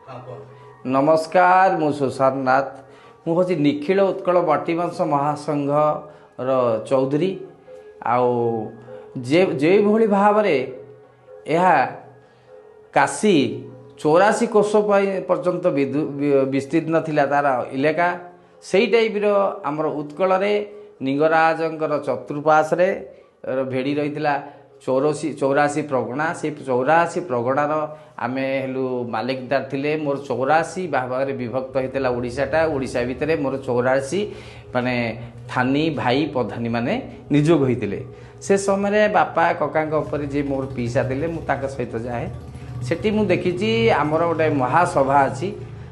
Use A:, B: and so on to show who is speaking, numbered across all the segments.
A: ନମସ୍କାର, ମୁଁ ସୁଶାନ୍ତ ନାଥ। ମୁଁ ହେଉଛି ନିଖିଳ ଉତ୍କଳ ମାଟିବଂଶ ମହାସଂଘର ଚୌଧୁରୀ। ଆଉ ଯେ ଯେଉଁଭଳି ଭାବରେ ଏହା କାଶୀ 84 କୋଷ ପାଇଁ ପର୍ଯ୍ୟନ୍ତ ବିସ୍ତୀର୍ଣ୍ଣ ଥିଲା ତା'ର ଇଲାକା, ସେଇ ଟାଇପ୍ର ଆମର ଉତ୍କଳରେ ଲିଙ୍ଗରାଜଙ୍କର ଚତୁଃପାର୍ଶ୍ୱରେ ଭେଡ଼ି ରହିଥିଲା 84 ପ୍ରଗଣା। ସେଇ 84 ପ୍ରଗଣାର ଆମେ ହେଲୁ ମାଲିକଦାର ଥିଲେ। ମୋର 84 ଭାଗରେ ବିଭକ୍ତ ହେଇଥିଲା ଓଡ଼ିଶାଟା। ଓଡ଼ିଶା ଭିତରେ ମୋର 84 ମାନେ ଥାନି ଭାଇ ପ୍ରଧାନୀ ମାନେ ନିଯୋଗ ହୋଇଥିଲେ। ସେ ସମୟରେ ବାପା କକାଙ୍କ ଉପରେ ଯିଏ ମୋର ପିଇସା ଥିଲେ, ମୁଁ ତାଙ୍କ ସହିତ ଯାଏ। ସେଠି ମୁଁ ଦେଖିଛି ଆମର ଗୋଟେ ମହାସଭା ଅଛି,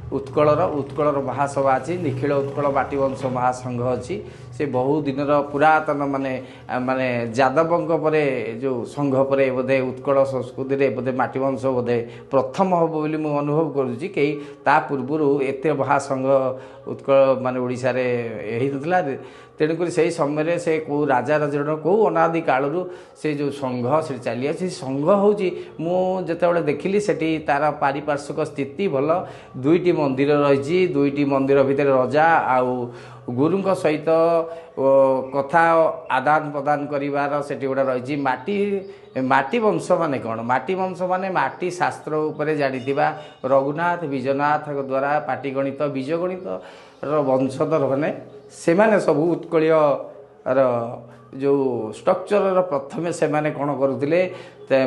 A: ଉତ୍କଳର ମହାସଭା ଅଛି, ନିଖିଳ ଉତ୍କଳ ମାଟିବଂଶ ମହାସଂଘ ଅଛି। ସେ ବହୁ ଦିନର ପୁରାତନ, ମାନେ ଯାଦବଙ୍କ ପରେ ଯେଉଁ ସଂଘ ପରେ ବୋଧେ ଉତ୍କଳ ସଂସ୍କୃତିରେ ବୋଧେ ମାଟିବଂଶ ବୋଧେ ପ୍ରଥମ ହେବ ବୋଲି ମୁଁ ଅନୁଭବ କରୁଛି। କେହି ତା ପୂର୍ବରୁ ଏତେ ମହାସଂଘ ଉତ୍କଳ ମାନେ ଓଡ଼ିଶାରେ ହେଇନଥିଲା। ତେଣୁକରି ସେଇ ସମୟରେ ସେ କେଉଁ ରାଜା ରାଜଣ କେଉଁ ଅନାଦି କାଳରୁ ସେ ଯେଉଁ ସଂଘ ସେଠି ଚାଲିଅଛି, ସେ ସଂଘ ହେଉଛି। ମୁଁ ଯେତେବେଳେ ଦେଖିଲି, ସେଠି ତା'ର ପାରିପାର୍ଶ୍ୱିକ ସ୍ଥିତି ଭଲ। ଦୁଇଟି ମନ୍ଦିର ରହିଛି। ଦୁଇଟି ମନ୍ଦିର ଭିତରେ ରଜା ଆଉ ଗୁରୁଙ୍କ ସହିତ କଥା ଆଦାନ ପ୍ରଦାନ କରିବାର ସେଠି ଗୋଟେ ରହିଛି। ମାଟି ବଂଶ ମାନେ କ'ଣ? ମାଟି ବଂଶ ମାନେ ମାଟି ଶାସ୍ତ୍ର ଉପରେ ଜାଣିଥିବା ରଘୁନାଥ ବିଜନାଥଙ୍କ ଦ୍ୱାରା ପାଟିଗଣିତ ବୀଜଗଣିତର ବଂଶଧର ମାନେ ସେମାନେ ସବୁ ଉତ୍କଳୀୟର ଯେଉଁ ଷ୍ଟ୍ରକ୍ଚରର ପ୍ରଥମେ ସେମାନେ କ'ଣ କରୁଥିଲେ,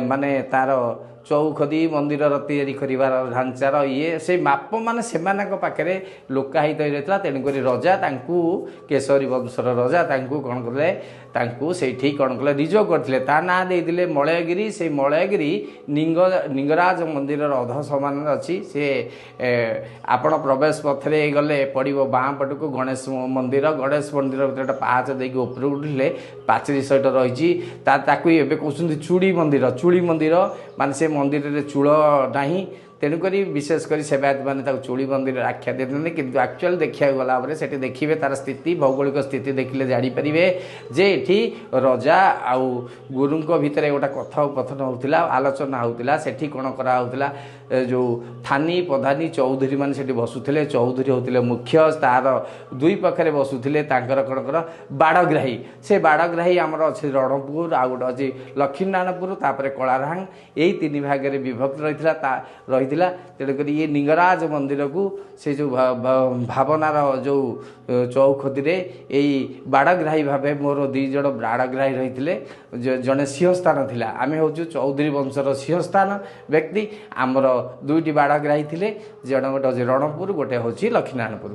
A: ମାନେ ତା'ର ଚୌଖଦି ମନ୍ଦିରର ତିଆରି କରିବାର ଢାଞ୍ଚାର ଇଏ ସେଇ ମାପ ମାନେ ସେମାନଙ୍କ ପାଖରେ ଲୋକାୟିତ ରହିଥିଲା। ତେଣୁକରି ରଜା ତାଙ୍କୁ, କେଶରୀ ବଂଶର ରଜା ତାଙ୍କୁ କ'ଣ କଲେ? ତାଙ୍କୁ ସେଇଠି କ'ଣ କଲେ? ନିଯୋଗ କରିଥିଲେ। ତା ନାଁ ଦେଇଥିଲେ ମଳୟଗିରି। ସେଇ ମଳୟଗିରି ଲିଙ୍ଗରାଜ ମନ୍ଦିରର ଅଧ ସମାନରେ ଅଛି। ସେ ଆପଣ ପ୍ରବେଶ ପଥରେ ଗଲେ ପଡ଼ିବ ବାଁ ପଟକୁ ଗଣେଶ ମନ୍ଦିର। ଗଣେଶ ମନ୍ଦିର ଭିତରେ ଗୋଟେ ପାହାଚ ଦେଇକି ଉପରକୁ ଉଠିଲେ ପାଚେରୀ ସହିତ ରହିଛି। ତାକୁ ଏବେ କହୁଛନ୍ତି ଚୁଡ଼ି ମନ୍ଦିର। ଚୁଡ଼ି ମନ୍ଦିର ମାନେ ସେ ମନ୍ଦିରରେ ଚୂଳ ନାହିଁ, ତେଣୁକରି ବିଶେଷ କରି ସେବାୟତମାନେ ତାକୁ ଚୁଡ଼ି ମନ୍ଦିର ଆଖ୍ୟା ଦେଇଥାନ୍ତି। କିନ୍ତୁ ଆକ୍ଚୁଆଲି ଦେଖିବାକୁ ଗଲା ପରେ ସେଠି ଦେଖିବେ ତା'ର ସ୍ଥିତି, ଭୌଗୋଳିକ ସ୍ଥିତି ଦେଖିଲେ ଜାଣିପାରିବେ ଯେ ଏଠି ରଜା ଆଉ ଗୁରୁଙ୍କ ଭିତରେ ଗୋଟେ କଥୋପକଥନ ହେଉଥିଲା, ଆଲୋଚନା ହେଉଥିଲା। ସେଠି କ'ଣ କରାହେଉଥିଲା? ଯେଉଁ ଥାନି ପ୍ରଧାନୀ ଚୌଧୁରୀ ମାନେ ସେଠି ବସୁଥିଲେ। ଚୌଧୁରୀ ହେଉଥିଲେ ମୁଖ୍ୟ। ତା'ର ଦୁଇ ପାଖରେ ବସୁଥିଲେ ତାଙ୍କର କ'ଣ କର ବାଡ଼ଗ୍ରାହୀ। ସେ ବାଡ଼ଗ୍ରାହୀ ଆମର ଅଛି ରଣପୁର, ଆଉ ଗୋଟେ ଅଛି ଲକ୍ଷ୍ମୀନାରାୟଣପୁର, ତାପରେ କଳାରାହାଙ୍ଗ, ଏଇ ତିନି ଭାଗରେ ବିଭକ୍ତ ରହିଥିଲା ତା ରହିଥିଲା। ତେଣୁକରି ଇଏ ଲିଙ୍ଗରାଜ ମନ୍ଦିରକୁ ସେ ଯେଉଁ ଭାବନାର ଯେଉଁ ଚୌଖଦିରେ ଏଇ ବାଡ଼ଗ୍ରାହୀ ଭାବେ ମୋର ଦୁଇ ଜଣ ବାଡ଼ଗ୍ରାହୀ ରହିଥିଲେ। ଜଣେ ସିଂହସ୍ଥାନ ଥିଲା। ଆମେ ହେଉଛୁ ଚୌଧୁରୀ ବଂଶର ସିଂହସ୍ଥାନ ବ୍ୟକ୍ତି। ଆମର ଦୁଇଟି ବାଡ଼ଗ୍ରାହୀ ଥିଲେ, ଜଣେ ଗୋଟେ ହେଉଛି ରଣପୁର, ଗୋଟେ ହେଉଛି ଲକ୍ଷ୍ମୀନାରାୟଣପୁର।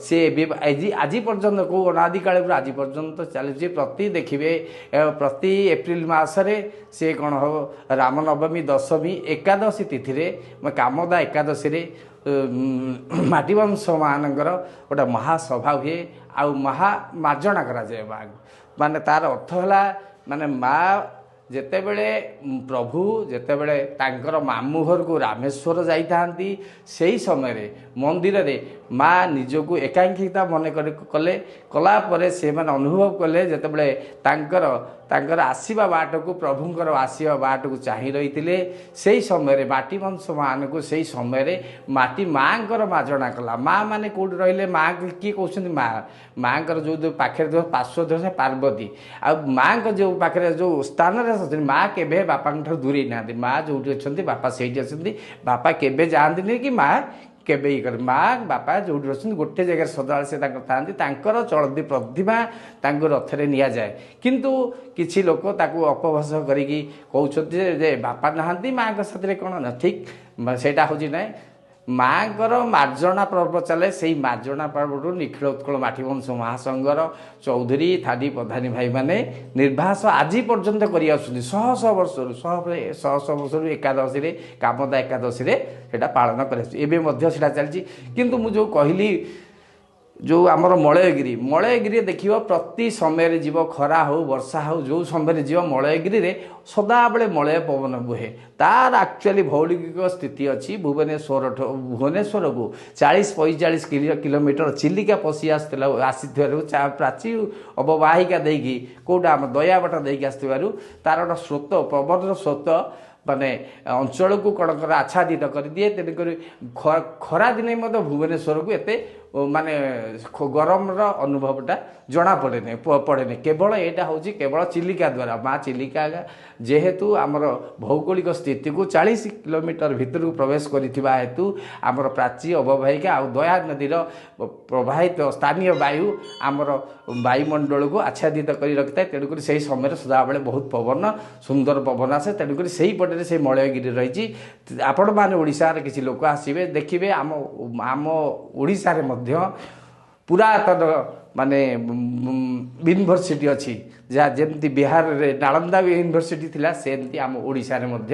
A: ସେ ଏବେ ଆଜି ପର୍ଯ୍ୟନ୍ତ କେଉଁ ଅନାଦିକାଳରୁ ଆଜି ପର୍ଯ୍ୟନ୍ତ ଚାଲିଛି। ପ୍ରତି ଦେଖିବେ ପ୍ରତି ଏପ୍ରିଲ ମାସରେ ସେ କ'ଣ ହେବ, ରାମନବମୀ, ଦଶମୀ, ଏକାଦଶୀ ତିଥିରେ, କାମଦା ଏକାଦଶୀରେ ମାଟିବଂଶମାନଙ୍କର ଗୋଟେ ମହାସଭା ହୁଏ ଆଉ ମହା ମାର୍ଜଣା କରାଯାଏ ମାଆଙ୍କୁ। ମାନେ ତା'ର ଅର୍ଥ ହେଲା, ମାନେ ମା ଯେତେବେଳେ, ପ୍ରଭୁ ଯେତେବେଳେ ତାଙ୍କର ମାମୁଁ ଘରକୁ ରାମେଶ୍ୱର ଯାଇଥାନ୍ତି, ସେଇ ସମୟରେ ମନ୍ଦିରରେ ମା ନିଜକୁ ଏକାଙ୍କିତା ମନେ କରି କଲେ। କଲା ପରେ ସେମାନେ ଅନୁଭବ କଲେ, ଯେତେବେଳେ ତାଙ୍କର ଆସିବା ବାଟକୁ, ପ୍ରଭୁଙ୍କର ଆସିବା ବାଟକୁ ଚାହିଁ ରହିଥିଲେ, ସେଇ ସମୟରେ ମାଟି ବଂଶମାନଙ୍କୁ ସେଇ ସମୟରେ ମାଟି ମାଆଙ୍କର ମାଜଣା କଲା। ମା ମାନେ କେଉଁଠି ରହିଲେ? ମା କିଏ କହୁଛନ୍ତି? ମା ମାଆଙ୍କର ଯେଉଁ ପାଖରେ ଯେଉଁ ପାର୍ଶ୍ୱ ଧର ପାର୍ବତୀ ଆଉ ମାଆଙ୍କ ଯେଉଁ ପାଖରେ ଯେଉଁ ସ୍ଥାନରେ ଅଛନ୍ତି, ମା କେବେ ବାପାଙ୍କ ଠାରୁ ଦୂରେଇ ନାହାନ୍ତି। ମା ଯେଉଁଠି ଅଛନ୍ତି, ବାପା ସେଇଠି ଅଛନ୍ତି। ବାପା କେବେ ଯାଆନ୍ତିନି କି ମା କେବେ ଇଏ କରେ। ମା ବାପା ଯେଉଁଠି ଅଛନ୍ତି, ଗୋଟେ ଜାଗାରେ ସଦାବେଳେ ସେ ତାଙ୍କର ଥାଆନ୍ତି। ତାଙ୍କର ଚଳନ୍ତି ପ୍ରତିମା ତାଙ୍କୁ ରଥରେ ନିଆଯାଏ। କିନ୍ତୁ କିଛି ଲୋକ ତାକୁ ଅପଭାଷ କରିକି କହୁଛନ୍ତି ଯେ ବାପା ନାହାନ୍ତି, ମାଆଙ୍କ ସାଥିରେ କ'ଣ ନା ଠିକ୍ ସେଇଟା ହେଉଛି ନାହିଁ। ମାଆଙ୍କର ମାର୍ଜଣା ପର୍ବ ଚାଲେ। ସେଇ ମାର୍ଜଣା ପର୍ବରୁ ନିଖିଳ ଉତ୍କଳ ମାଟିବଂଶ ମହାସଂଘର ଚୌଧୁରୀ ଥାନି ପ୍ରଧାନୀ ଭାଇମାନେ ନିର୍ବାସ ଆଜି ପର୍ଯ୍ୟନ୍ତ କରି ଆସୁଛନ୍ତି। ଶହ ଶହ ବର୍ଷରୁ, ଶହ ଶହ ଶହ ବର୍ଷରୁ ଏକାଦଶୀରେ, କାମଦା ଏକାଦଶୀରେ ସେଇଟା ପାଳନ କରିଆସୁଛି। ଏବେ ମଧ୍ୟ ସେଇଟା ଚାଲିଛି। କିନ୍ତୁ ମୁଁ ଯେଉଁ କହିଲି, ଯେଉଁ ଆମର ମଳୟଗିରି, ମଳୟଗିରିରେ ଦେଖିବ ପ୍ରତି ସମୟରେ ଯିବ, ଖରା ହେଉ ବର୍ଷା ହେଉ, ଯେଉଁ ସମୟରେ ଯିବ, ମଳୟଗିରିରେ ସଦାବେଳେ ମଳୟ ପବନ ବୁହେ। ତାର ଆକ୍ଚୁଆଲି ଭୌଗୋଳିକ ସ୍ଥିତି ଅଛି ଭୁବନେଶ୍ୱର, ଭୁବନେଶ୍ୱରକୁ 40 45 କିଲୋମିଟର ଚିଲିକା ପଶି ଆସିଥିଲା। ଆସିଥିବାରୁ ପ୍ରାଚୀ ଅବବାହିକା ଦେଇକି, କେଉଁଟା ଆମ ଦୟାବାଟ ଦେଇକି ଆସିଥିବାରୁ ତାର ଗୋଟେ ସ୍ରୋତ, ପବନର ସ୍ରୋତ ମାନେ ଅଞ୍ଚଳକୁ କ'ଣ କର ଆଚ୍ଛାଦିତ କରିଦିଏ। ତେଣୁକରି ଖରାଦିନେ ମଧ୍ୟ ଭୁବନେଶ୍ୱରକୁ ଏତେ ମାନେ ଗରମର ଅନୁଭବଟା ଜଣାପଡ଼େନି ପଡ଼େନି। କେବଳ ଏଇଟା ହେଉଛି କେବଳ ଚିଲିକା ଦ୍ୱାରା। ମା ଚିଲିକା ଯେହେତୁ ଆମର ଭୌଗୋଳିକ ସ୍ଥିତିକୁ 40 କିଲୋମିଟର ଭିତରକୁ ପ୍ରବେଶ କରିଥିବା ହେତୁ ଆମର ପ୍ରାଚୀ ଅବବାହିକା ଆଉ ଦୟା ନଦୀର ପ୍ରବାହିତ ସ୍ଥାନୀୟ ବାୟୁ ଆମର ବାୟୁମଣ୍ଡଳକୁ ଆଚ୍ଛାଦିତ କରି ରଖିଥାଏ। ତେଣୁକରି ସେହି ସମୟରେ ସଦାବେଳେ ବହୁତ ପବନ, ସୁନ୍ଦର ପବନ ଆସେ। ତେଣୁକରି ସେଇପଟରେ ସେଇ ମଳୟଗିରି ରହିଛି। ଆପଣମାନେ ଓଡ଼ିଶାର କିଛି ଲୋକ ଆସିବେ, ଦେଖିବେ ଆମ ଓଡ଼ିଶାରେ ମଧ୍ୟ ପୁରାତନ ମାନେ ୟୁନିଭର୍ସିଟି ଅଛି। ଯାହା ଯେମିତି ବିହାରରେ ନାଳନ୍ଦା ୟୁନିଭର୍ସିଟି ଥିଲା, ସେମିତି ଆମ ଓଡ଼ିଶାରେ ମଧ୍ୟ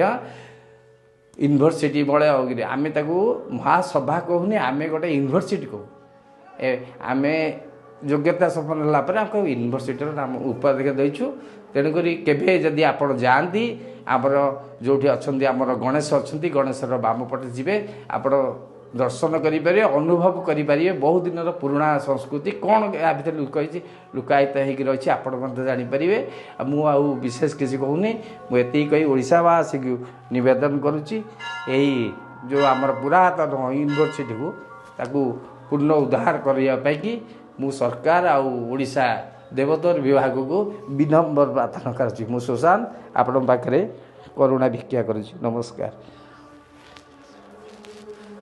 A: ୟୁନିଭର୍ସିଟି ମଳୟଗିରି। ଆମେ ତାକୁ ମହାସଭା କହୁନି, ଆମେ ଗୋଟେ ୟୁନିଭର୍ସିଟି କହୁ। ଏ ଆମେ ଯୋଗ୍ୟତା ସମ୍ପନ୍ନ ହେଲା ପରେ ଆମକୁ ୟୁନିଭର୍ସିଟିର ନାମ ଉପାଧି ଦେଇଛୁ। ତେଣୁକରି କେବେ ଯଦି ଆପଣ ଯାଆନ୍ତି, ଆମର ଯେଉଁଠି ଅଛନ୍ତି ଆମର ଗଣେଶ ଅଛନ୍ତି, ଗଣେଶର ବାମ ପଟେ ଯିବେ, ଆପଣ ଦର୍ଶନ କରିପାରିବେ, ଅନୁଭବ କରିପାରିବେ ବହୁ ଦିନର ପୁରୁଣା ସଂସ୍କୃତି କ'ଣ ଏହା ଭିତରେ ଲୁକାଇଛି, ଲୁକାୟିତ ହେଇକି ରହିଛି, ଆପଣ ମଧ୍ୟ ଜାଣିପାରିବେ। ଆଉ ମୁଁ ଆଉ ବିଶେଷ କିଛି କହୁନି। ମୁଁ ଏତିକି କହି ଓଡ଼ିଶାବାସୀକୁ ନିବେଦନ କରୁଛି, ଏଇ ଯେଉଁ ଆମର ପୁରାତନ ୟୁନିଭର୍ସିଟିକୁ ତାକୁ ପୂର୍ଣ୍ଣ ଉଦ୍ଧାର କରିବା ପାଇଁକି ମୁଁ ସରକାର ଆଉ ଓଡ଼ିଶା ଦେବୋତ୍ତର ବିଭାଗକୁ ବିନମ୍ର ପ୍ରାର୍ଥନା କରୁଛି। ମୁଁ ସୁଶାନ୍ତ ଆପଣଙ୍କ ପାଖରେ କରୁଣା ଭିକ୍ଷା କରୁଛି। ନମସ୍କାର।